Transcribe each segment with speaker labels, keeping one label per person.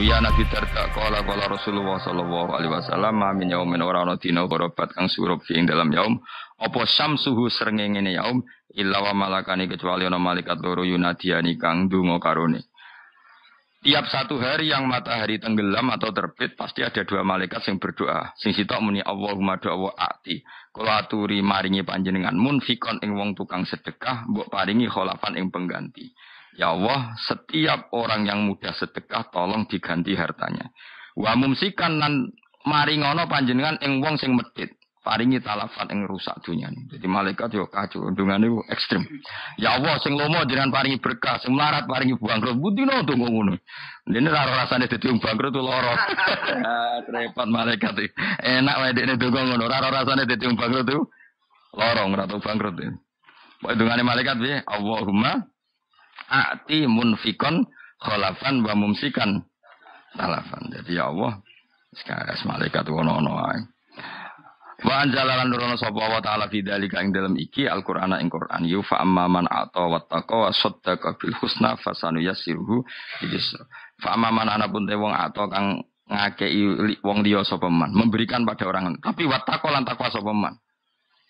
Speaker 1: Ruya Nabi Darda qala qala Rasulullah sallallahu alaihi wasallam ma min yaumin ora ana dina gharabat kang surup fi ing dalam yaum apa syamsuhu srengengene yaum illa wa malakani kecuali ana malaikat loro yunadiani kang ndonga karone. Tiap satu hari yang matahari tenggelam atau terbit pasti ada dua malaikat sing berdoa. Sing sitok muni Allahumma doa wa ati. Kula aturi maringi panjenengan munfikon ing wong tukang sedekah mbok paringi kholafan ing pengganti. Ya Allah, setiap orang yang mudah sedekah tolong diganti hartanya. Wa mumsikan lan maringono panjenengan ing wong sing medhit, paringi talafan ing rusak dunyane. Jadi malaikat yo kacau, ndungane ekstrem. Ya Allah, sing lomo jenengan paringi berkah, sing melarat paringi bangkrut. Budino ndonga ngono. Dene ora rasane dadi wong bangkrut loro. Repot malaikat iki. Enak wae dekne ndonga ngono, ora rasane dadi wong bangkrut tuh loro, ora tau bangkrut. Pokoke ndungane malaikat piye? Allahumma a'ti munfikon kholafan wa mumsikan talafan. Jadi ya Allah, sekarang malaikat ono-ono ae. Wa anzala lan nurono sapa wa ta'ala fi dzalika ing dalem iki Al-Qur'ana ing Qur'an yu fa amma man ata wattaqa wa saddaqa bil husna fasanuyassiruhu lil yusra. Fa amma man ana pun te wong ata kang ngakei wong liya sapa man, memberikan pada orang tapi wattaqa lan takwa sapa man.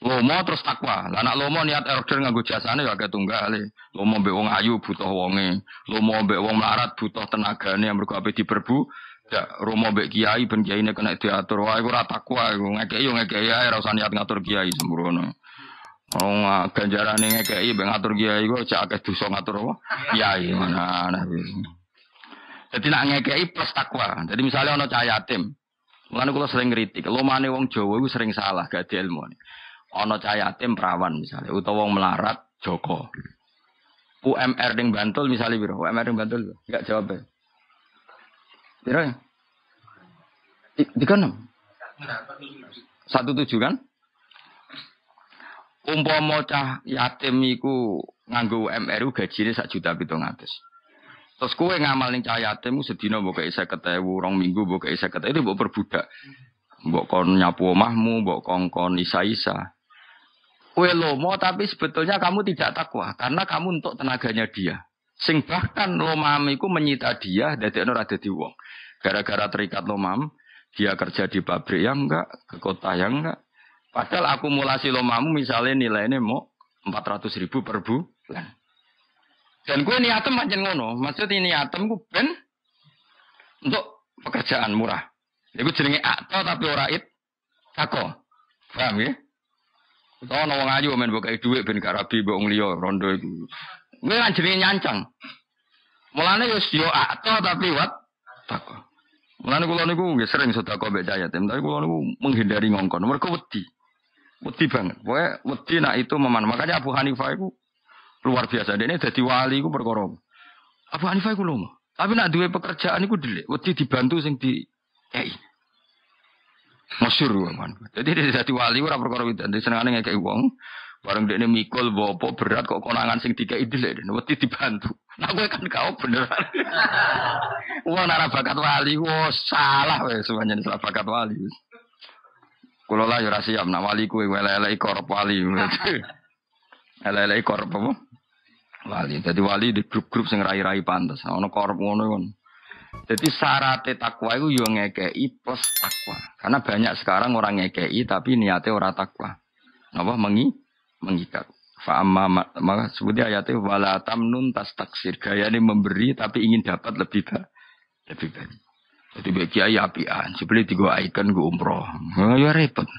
Speaker 1: Lomo terus takwa. Lah nek lomo niat order nganggo jasane ya akeh tunggale. Lomo mbek wong ayu butuh wonge, lomo mbek wong melarat butuh tenagane mergo ape diperbu. Dak romo mbek kiai ben kiyaine kena diatur. Wah iku ora takwa iku. Ngekeki yo ngekeki ae ora usah niat ngatur kiai sembrono. Wong ganjarane ngekeki mbek ngatur kiai iku aja akeh dosa ngatur apa? Kiai mana aneh. Dadi nek ngekeki plus takwa. Jadi misalnya ana cah yatim. Mulane kula sering ngritik, lomane wong Jawa iku sering salah gak ada ilmune. Ana cah yatim perawan misalnya utawa wong melarat Joko. UMR ning Bantul misalnya piro? UMR ning Bantul enggak jawab. Piro ya? 36. 17 kan? Umpama cah yatim iku nganggo UMR ku gajine 1.700.000. Terus kowe ngamal ning cah yatim ku sedina mbok kei 50.000, rong minggu mbok kei 50.000 itu mbok perbudak. Mbok kon nyapu omahmu, mbok kongkon isa-isa. Kowe lomo tapi sebetulnya kamu tidak takwa karena kamu untuk tenaganya dia. Sing bahkan lomam iku menyita dia dadekno ora dadi wong. Gara-gara terikat lomam, dia kerja di pabrik yang enggak, ke kota yang enggak. Padahal akumulasi lomamu misalnya nilainya mau 400.000 per bulan. Dan kowe niatem pancen ngono, maksudnya niatem ku ben untuk pekerjaan murah. Iku jenenge akto tapi ora it tako. Paham ya? Utawa ana wong ayu men mbok kei dhuwit ben gak rabi mbok wong liya rondo iku. Kuwi kan jenenge nyancang. Mulane yo akto tapi wat tako. Mulane kula niku nggih sering sedekah mbek cah yatim, tapi kula niku menghindari ngongkon. Mergo wedi. Wedi banget. Pokoke wedi nak itu meman. Makanya Abu Hanifah iku luar biasa. Dekne dadi wali iku perkara. Abu Hanifah iku lomo. Tapi nak duwe pekerjaan iku delik, wedi dibantu sing di kei. Masyhur man. Jadi dia dadi wali ora perkara widan, senengane ngekeki wong. Bareng dekne mikul apa berat kok konangan sing dikeki delik, wedi dibantu. Nah kowe kan kau beneran. Wong ora bakat wali, wah salah wis semuanya salah bakat wali. Kula lah yo ora siap nak wali kuwe elek-eleki korp wali. Elek-eleki korp apa? Wali. Dadi wali di grup-grup sing rai-rai pantes. Ana korp ngono kon. Jadi syaratnya takwa itu yo ngekei plus takwa. Karena banyak sekarang orang ngekei tapi niatnya ora takwa. Napa mengikat. Fa amma maka seperti ayatnya wala tamnun tastaksir. Gayane memberi tapi ingin dapat lebih lebih banyak. Jadi mbek kiai apian, jebule digo icon go umroh. Oh, ya repot.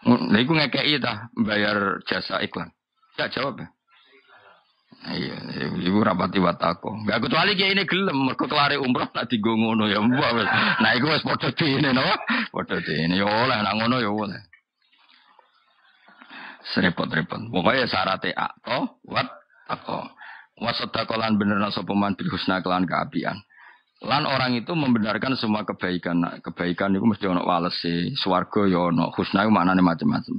Speaker 1: Lha iku ngekei ta bayar jasa iklan. Gak jawab ya. Iya, iku rapati watako. Enggak kecuali kiai ini gelem mergo kelare umroh nak digo ngono ya mbok wis. Nah iku wis padha dene napa? Padha dene ya oleh nak ngono ya oleh. Serepot-repot. Pokoke syarate akto wat tako. Wasaddaqa lan benerna sapa man bil husna kelan kaapian. Lan orang itu membenarkan semua kebaikan. Nah, kebaikan itu mesti ono walese, swarga ya ono, husna iku maknane macam-macam.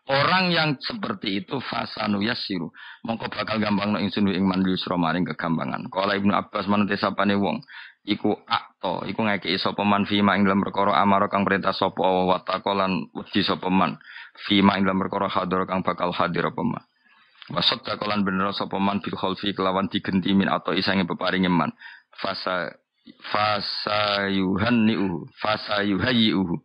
Speaker 1: Orang yang seperti itu fasanu yasiru, mongko bakal gampangno ingsun ing man yusra maring kegampangan. Kala Ibnu Abbas manute sapane wong iku akto, iku ngekeki sapa man fima ing dalem perkara amara kang perintah sapa wa taqalan wedi sapa man fima ing dalem perkara hadir kang bakal hadir apa man. Wa sadaqalan bener sapa man bil khalfi kelawan digenti min atau isange peparinge man. Fasa Fasayuhanniuhu fasayuhayyiuhu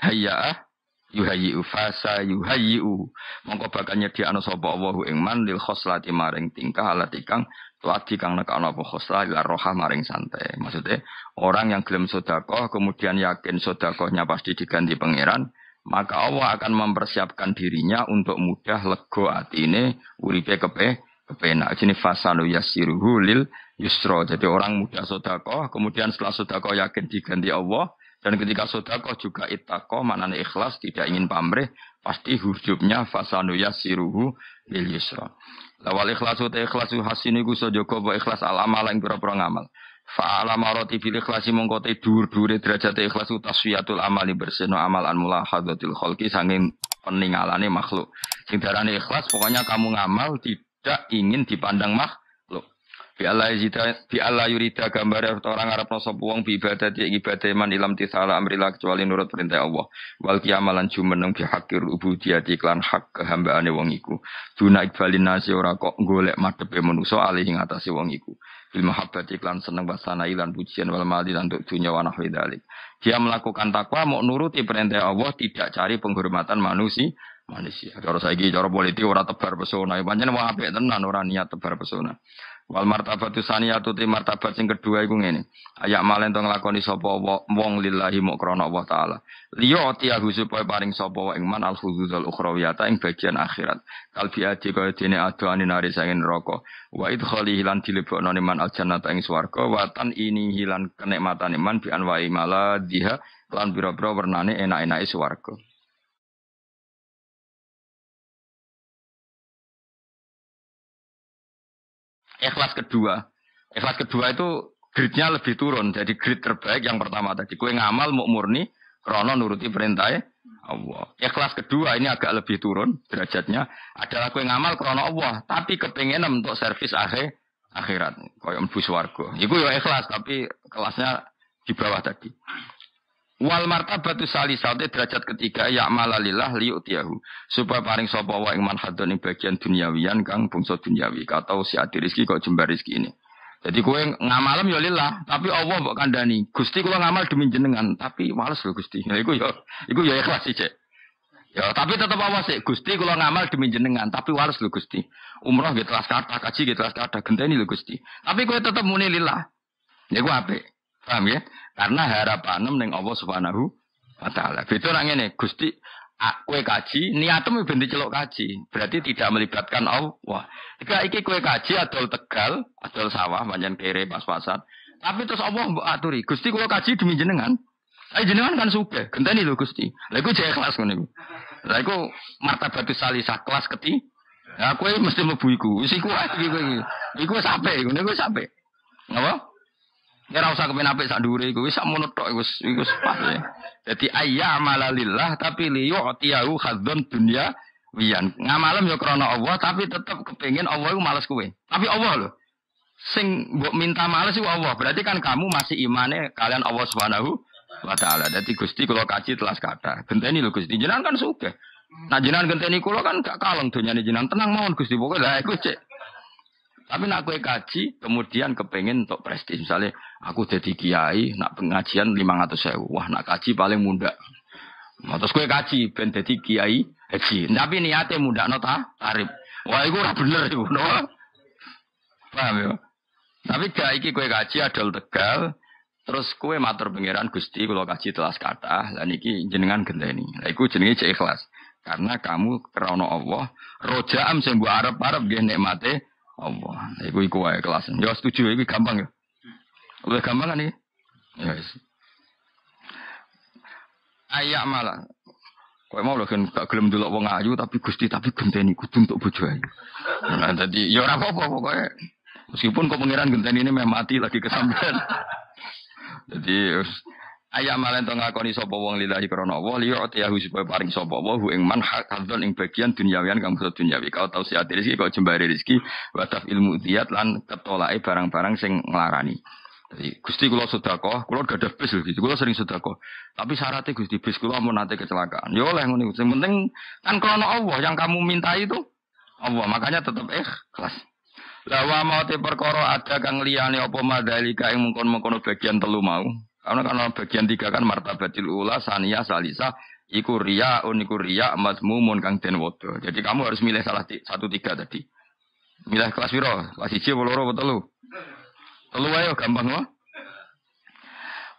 Speaker 1: hayya yuhayyiu fasayuhayyiu mongko bakal nyediakno sapa Allahu ing man lil khoslati maring tingkah alat ikang tuadi kang nekakno apa khoslah ila roha maring santai. Maksudnya orang yang gelem sedekah kemudian yakin sedekahnya pasti diganti pangeran, maka Allah akan mempersiapkan dirinya untuk mudah lego atine uripe kepenak. Ini fasanu yassiruhu lil yusra. Jadi orang mudah sedekah, kemudian setelah sedekah yakin diganti Allah, dan ketika sedekah juga ittaqah, maknanya ikhlas, tidak ingin pamrih, pasti hujubnya fasanu yassiruhu lil yusra. Lawal ikhlasu ta ikhlasu hasini ku jaga apa ikhlas al amal ing pira-pira ngamal. Fa'ala marati bil ikhlasi mongko te dhuwur-dhuwure derajate ikhlas tasfiyatul amali bersihno amal an mulahadzatil khalqi sanging peningalane makhluk. Sing darane ikhlas pokoknya kamu ngamal tidak ingin dipandang makhluk. Bi Allah zida bi Allah yurida gambare orang ngarepno sapa wong bi ibadati ibadah man ilam tisala amrillah kecuali nurut perintah Allah. Wal qiyamalan jumeneng bi haqqir ubudiyati klan hak kehambaane wong iku. Duna ikbalin nasi ora kok golek madhepe manusa alih ing atase wong iku. Bil mahabbati klan seneng wasana ilan pujian wal mali lan untuk dunya wa nahwi dzalik. Dia melakukan takwa mau nuruti perintah Allah, tidak cari penghormatan manusia. Cara saiki cara politik ora tebar pesona. Pancen wong apik tenan ora niat tebar pesona. Wal martabatu saniyatu te martabat sing kedua iku ngene. Ayak malen to nglakoni sapa wong lillahi mok krana Allah taala. Liya tiahu supaya paring sapa wa ing man al huzuzul ukhrawiyata ing bagian akhirat. Kalbi adi kaya dene adoane nari sangin neraka. Wa idkhalihi lan dilebokno man al jannata ing swarga wa tan ini hilan kenikmatane man bi anwa'i maladiha lan pira-pira wernane enak-enake swarga. Ikhlas kedua itu grade-nya lebih turun. Jadi grade terbaik yang pertama tadi. Kowe ngamal mau murni krana nuruti perintah Allah. Ikhlas kedua ini agak lebih turun derajatnya. Adalah kowe ngamal krana Allah, tapi kepengen untuk servis akhirat. Koyo mlebu swarga. Iku ya ikhlas tapi kelasnya di bawah tadi. Wal martabatu salisate derajat ketiga ya malalillah liyutiyahu supaya paring sapa wa ing man hadon ing bagian duniawian kang bangsa duniawi atau si ati rezeki kok jembar rezeki ini. Jadi kowe ngamalem ya lillah, tapi Allah mbok kandhani. Gusti kula ngamal demi jenengan, tapi males lho Gusti. Nah iku ya ikhlas sih, Cek. Ya tapi tetep awas sik, Gusti kula ngamal demi jenengan, tapi wales lho Gusti. Umroh nggih telas kathah, kaji nggih telas kathah, genteni lho Gusti. Tapi kowe tetep muni lillah. Ya iku apik. Paham ya? Karena harapanem ning Allah Subhanahu wa taala. Beda nang ngene, Gusti kowe kaji, niatmu ben diceluk kaji. Berarti tidak melibatkan Allah. Jika iki kowe kaji adol Tegal, adol sawah pancen kere pas-pasan. Tapi terus Allah mbok aturi, Gusti kula kaji demi jenengan. Ayo jenengan kan sugih, genteni lho Gusti. Lha iku jek ikhlas ngono iku. Lha iku martabatus salisah kelas keti. Ya kowe mesti mlebu iku. Wis iku ae iki kowe iki. Iku wis apik, ngono iku wis apik. Napa? Ya ora usah kepen apik sak dhuwure iku wis sakmono tok wis iku pas ya. Dadi ayyamala lillah tapi liyu'tiyahu khadzun dunya wiyan. Ngamalem ya krana Allah tapi tetep kepengin Allah iku males kowe. Tapi Allah lho. Sing mbok minta males iku Allah. Berarti kan kamu masih imane kalian Allah Subhanahu wa taala. Dadi Gusti kula kaji telas kathah. Genteni lho Gusti. Jenengan kan sugih. Nah jenengan genteni kula kan gak kaleng donyane jenengan. Tenang mawon Gusti. Pokoke lha iku cek. Tapi nak kowe kaji, kemudian kepengen untuk prestis. Misalnya, aku jadi kiai, nak pengajian 500.000. Wah, nak kaji paling mundak. Nah, terus kowe kaji, ben jadi kiai haji. Tapi niatnya mundak no tarif. Wah, itu ora bener iku, no. Paham ya? Tapi gak iki kowe kaji adol Tegal, terus kowe matur pangeran Gusti kula kaji telas kathah, lah niki jenengan genteni. Lah iku jenenge cek ikhlas. Karena kamu krana Allah, rojaam sing mbok arep-arep nggih nikmate Allah, iku wae kelas. Ya setuju, iku gampang ya. Luwih gampang kan iki? Ya wis. Ayak malah. Kowe mau lho kan gak gelem ndelok wong ayu tapi Gusti tapi genteni kudu entuk bojo ayu. Nah dadi ya ora apa-apa pokoke. Meskipun kok pangeran genteni ini meh mati lagi kesampean. Dadi ayak malah ento ngakoni sapa wong lillahi krana Allah liyutiyahu supaya paring sapa wa hu ing man hadzon ing bagian dunyawian kang basa dunyawi. Kau tau siati rezeki kok jembare rezeki wa taf ilmu diyat lan ketolake barang-barang sing nglarani. Jadi Gusti kula sedekah, kula gadah bis lho Gusti, kula sering sedekah. Tapi syaratnya Gusti bis kula mun nate kecelakaan. Ya oleh ngono iku. Sing penting kan krana Allah yang kamu minta itu Allah, makanya tetap ikhlas. Lah wa maute perkara ada kang liyane apa madalika ing mungkon-mungkon bagian telu mau. Karena kan bagian tiga kan martabatil ula, saniyah, salisa, iku riya, uniku riya, mazmumun kang den wodo. Jadi kamu harus milih salah satu tiga tadi. Milih kelas piro? Kelas 1 apa loro apa telu? Telu ayo gampang wae.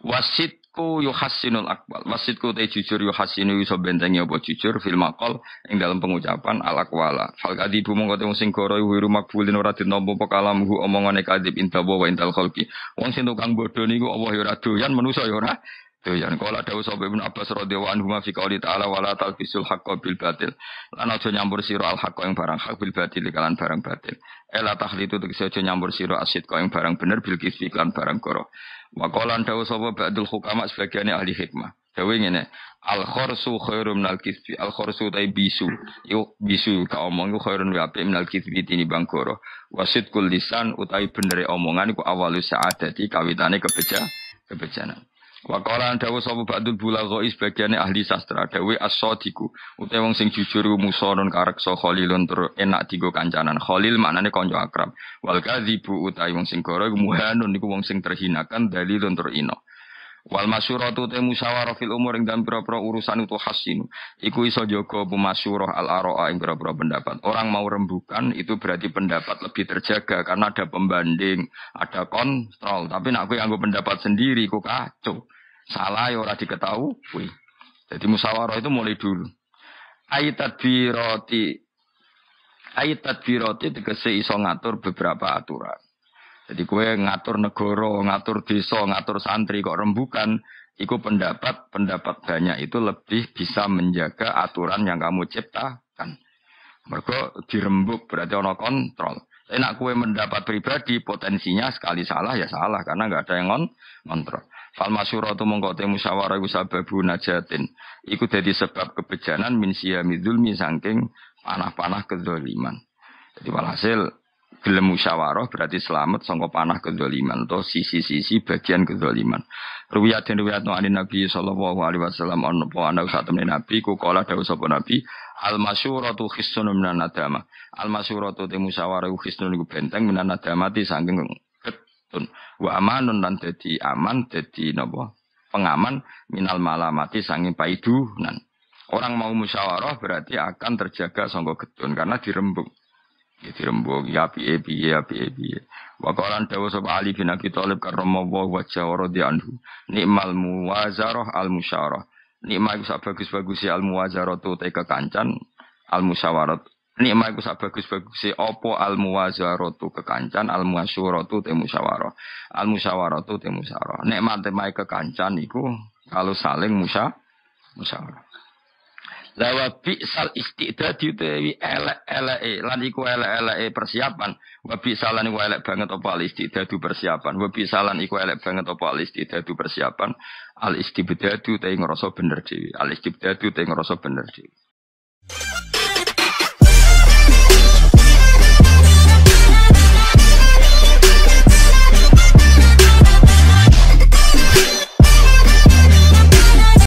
Speaker 1: Wasitku yuhassinul aqwal. Wasitku te jujur yuhassinu iso bentengi apa jujur fil maqal ing dalam pengucapan al aqwala. Fal kadibu mongko te wong sing goro wiru makbulin ora ditampa apa kalamuhu omongane kadib inta wa intal khalqi. Wong sing tukang bodho niku Allah ya ora doyan manusa ya ora doyan. Kala dawuh sapa Ibnu Abbas radhiyallahu anhu ma fi qouli ta'ala wala talbisul haqqo bil batil. Lan aja nyampur sira al haqqo ing barang hak bil batil kalan barang batil. Ela takhlitu tegese aja nyampur sira asidqa ing barang bener bil kisfi kan barang goro. Waqalan dawuh sapa ba'dul hukama sebagiane ahli hikmah. Dawuh ngene, al khursu khairum minal kisbi, al khursu ta bisu. Yo bisu ka omong iku khairun wa apik minal kisbi tinimbang goro. Wasidqul lisan utawi benere omongan iku awalus sa'adati kawitane kebejanan. Waqalan dawuh sapa ba'dul bulagha sebagiane ahli sastra dawuh as-sadiqu utawi wong sing jujur musonon kareksa khalilun tur enak dienggo kancanan. Khalil maknane kanca akrab. Wal kadzibu utawi wong sing goro iku muhanun iku wong sing terhinakan dalilun tur ino. Wal masyuratu te musyawarah fil umur ing dalem pira-pira urusan utu hasinu. Iku iso jaga masyurah al araa ing pira-pira pendapat. Orang mau rembukan itu berarti pendapat lebih terjaga karena ada pembanding, ada kontrol. Tapi nek kowe nganggo pendapat sendiri ku kacau. Salah ya ora diketahui. Jadi musyawarah itu mulai dulu. Ayat tadbirati tegese iso ngatur beberapa aturan. Jadi kowe ngatur negara, ngatur desa, ngatur santri kok rembukan, iku pendapat banyak itu lebih bisa menjaga aturan yang kamu ciptakan. Mergo dirembuk berarti ono kontrol. Tapi nek kowe mendapat pribadi potensinya sekali salah ya salah karena enggak ada yang ngontrol. Fal masyuratu mongko te musyawarah iku sababu najatin. Iku dadi sebab kebejanan min siyami dzulmi saking panah-panah kezaliman. Jadi walhasil gelem musyawarah berarti selamat sangka panah kezaliman atau sisi-sisi bagian kezaliman. Ruwiyat den riwayatno anin Nabi sallallahu alaihi wasallam ana apa ana satemene Nabi ku kala dawuh sapa Nabi al masyuratu khisnun minan nadama. Al masyuratu te musyawarah iku khisnun iku benteng minan nadamati saking getun. Wa amanun lan dadi aman dadi napa pengaman minal malamati saking paidunan. Orang mau musyawarah berarti akan terjaga sangka getun karena dirembuk. Ya dirembuk ya piye piye ya piye piye. Wa qalan dawu sapa Ali bin Abi Thalib karramallahu wajhahu radhiyallahu anhu. Nikmal muwazarah al musyawarah. Nikmah iku sak bagus-baguse al muwazaratu te kekancan al musyawarat. Nikmah iku sak bagus-baguse apa al muwazaratu kekancan al muasyuratu te musyawarah. Al musyawaratu te musyawarah. Nikmate mae kekancan iku kalau saling musyawarah. Lawa bi'sal istidadi utawi elek-eleke lan iku elek-eleke persiapan. Wa bi'salan iku elek banget apa al istidadu persiapan. Wa bi'salan iku elek banget apa al istidadu persiapan. Al istibdadu te ngrasa bener dhewe. Al istibdadu te ngrasa bener dhewe.